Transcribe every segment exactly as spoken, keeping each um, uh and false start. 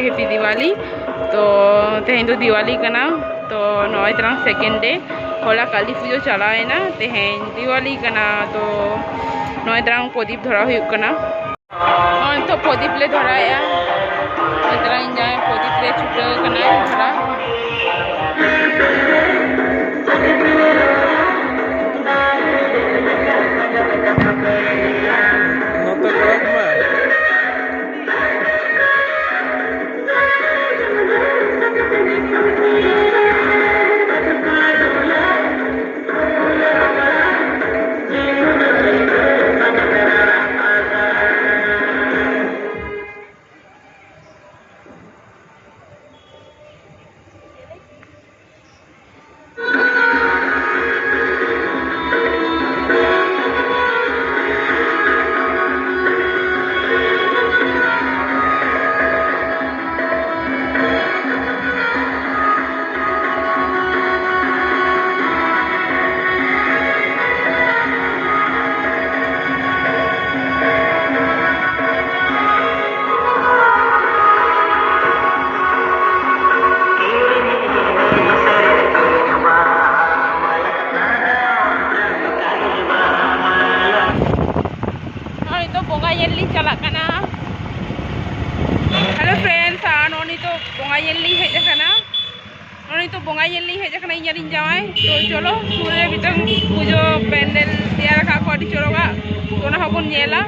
Happy Diwali. ᱛᱚ ᱛᱮᱦᱮᱧ ᱫᱚ ᱫᱤᱣᱟᱞᱤ ᱠᱟᱱᱟ᱾ ᱛᱚ ᱱᱚᱜᱼᱚᱭ ᱛᱟᱨᱟᱝ second day, ᱦᱚᱞᱟ ᱠᱟᱹᱞᱤ ᱯᱩᱡᱟᱹ ᱪᱟᱞᱟᱣᱮᱱᱟ, ᱛᱮᱦᱮᱧ ᱫᱤᱣᱟᱞᱤ ᱠᱟᱱᱟ᱾ ᱛᱚ ᱱᱚᱜᱼᱚᱭ ᱛᱟᱨᱟᱝ ᱯᱨᱚᱫᱤᱯ ᱫᱷᱚᱨᱟᱣ ᱦᱩᱭᱩᱜ ᱠᱟᱱᱟ᱾ ᱱᱚᱜᱼᱚᱭ ᱱᱤᱛᱚᱜ ᱯᱨᱚᱫᱤᱯ ᱞᱮ ᱫᱷᱚᱨᱟᱣᱮᱫᱼᱟ᱾ ᱱᱚᱜᱼᱚᱭ ᱛᱟᱨᱟᱝ ᱤᱧ ᱡᱟᱶᱟᱭ ᱯᱨᱚᱫᱤᱯ ᱨᱮ ᱪᱷᱩᱴᱟᱹᱣ ᱟᱠᱟᱱᱟᱭ ᱫᱷᱚᱨᱟᱣ᱾ ᱱᱚᱛᱮ ᱠᱚᱭᱚᱜ ᱢᱮ᱾ ᱱᱚᱜᱼᱚᱭ ᱱᱤᱛᱚᱜ ᱵᱚᱸᱜᱟ ᱧᱮᱞ ᱞᱤᱧ ᱪᱟᱞᱟᱜ ᱠᱟᱱᱟ᱾ Hello friends, ᱟᱨ ᱱᱚᱜᱼᱚᱭ ᱱᱤᱛᱚᱜ ᱵᱚᱸᱜᱟ ᱧᱮᱞ ᱞᱤᱧ ᱦᱮᱡ ᱟᱠᱟᱱᱟ᱾ ᱱᱚᱜᱼᱚᱭ ᱱᱤᱛᱚᱜ ᱵᱚᱸᱜᱟ ᱧᱮᱞ ᱞᱤᱧ ᱦᱮᱡ ᱟᱠᱟᱱᱟ, ᱤᱧ ᱟᱨ ᱤᱧ ᱡᱟᱶᱟᱭ᱾ ᱛᱚ ᱪᱚᱞᱚ, ᱥᱩᱨ ᱨᱮ ᱢᱤᱫᱴᱟᱝ ᱯᱩᱡᱟᱹ ᱯᱮᱱᱰᱮᱞ ᱛᱮᱭᱟᱨ ᱟᱠᱟᱫ ᱠᱚ ᱟᱹᱰᱤ ᱪᱚᱨᱚᱠᱟᱜ, ᱛᱚ ᱚᱱᱟ ᱦᱚᱸᱵᱚᱱ ᱧᱮᱞᱟ᱾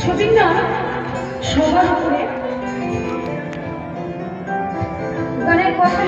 ছবিটা সবার উপরে গানের কথা।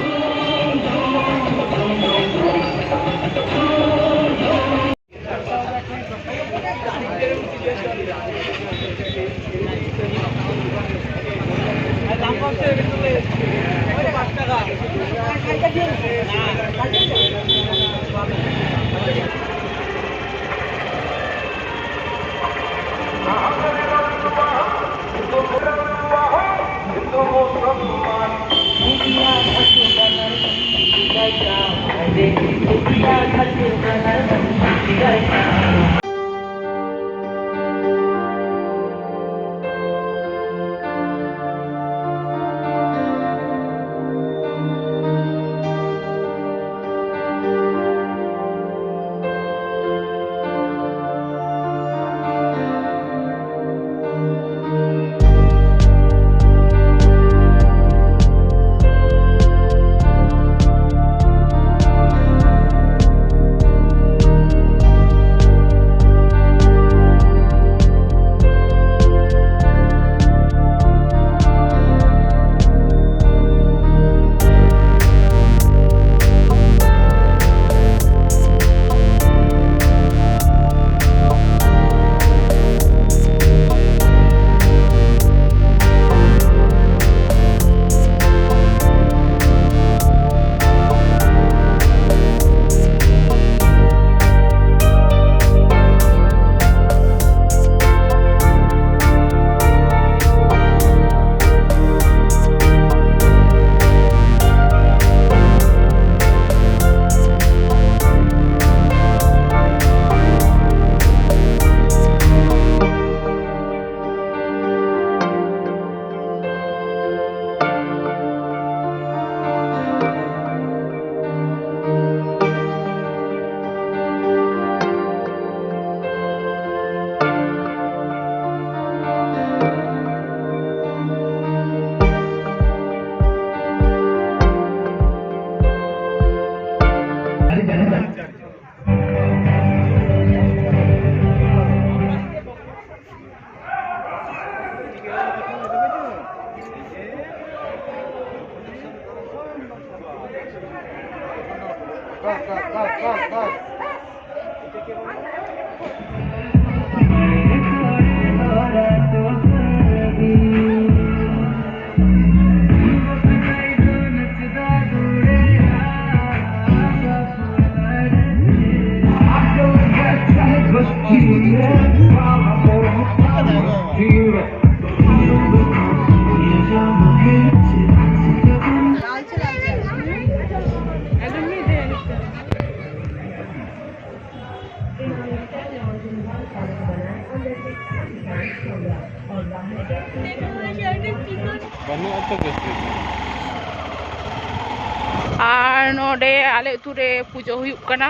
ᱵᱟᱹᱱᱩᱜᱼᱟ ᱛᱚ ᱵᱮᱥ ᱴᱷᱤᱠ᱾ ᱟᱨ ᱱᱚᱰᱮ ᱟᱞᱮ ᱟᱹᱛᱩ ᱨᱮ ᱯᱩᱡᱟᱹ ᱦᱩᱭᱩᱜ ᱠᱟᱱᱟ᱾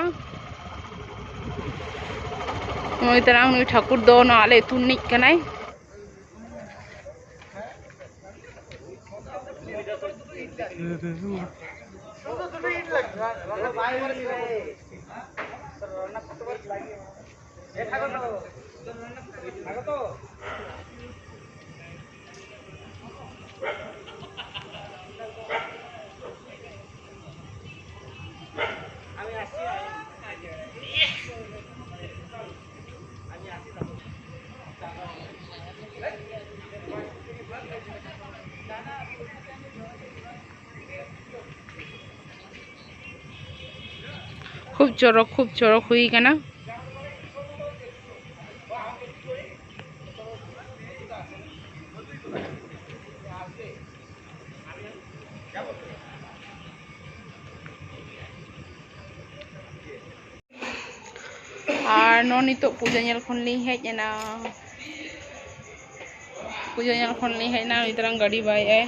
ᱱᱩᱭ ᱛᱟᱨᱟᱝ ᱱᱩᱭ ᱴᱷᱟᱹᱠᱩᱨ ᱫᱚ ᱱᱚᱣᱟ ᱟᱞᱮ ᱟᱹᱛᱩ ᱨᱤᱱᱤᱡ ᱠᱟᱱᱟᱭ᱾ ᱠᱷᱩᱵ ᱪᱚᱨᱚᱠ, ᱠᱷᱩᱵ ᱪᱚᱨᱚᱠ ᱦᱩᱭ ᱠᱟᱱᱟ᱾ ᱟᱨ ᱱᱚᱜᱼᱚᱭ ᱱᱤᱛᱚᱜ ᱯᱩᱡᱟᱹ ᱧᱮᱞ ᱠᱷᱚᱱ ᱞᱤᱧ ᱦᱮᱡ ᱮᱱᱟ᱾ ᱯᱩᱡᱟᱹ ᱧᱮᱞ ᱠᱷᱚᱱ ᱞᱤᱧ ᱦᱮᱡ ᱮᱱᱟ, ᱩᱱᱤ ᱛᱟᱨᱟᱝ ᱜᱟᱹᱰᱤ ᱵᱟᱭ ᱟᱭ᱾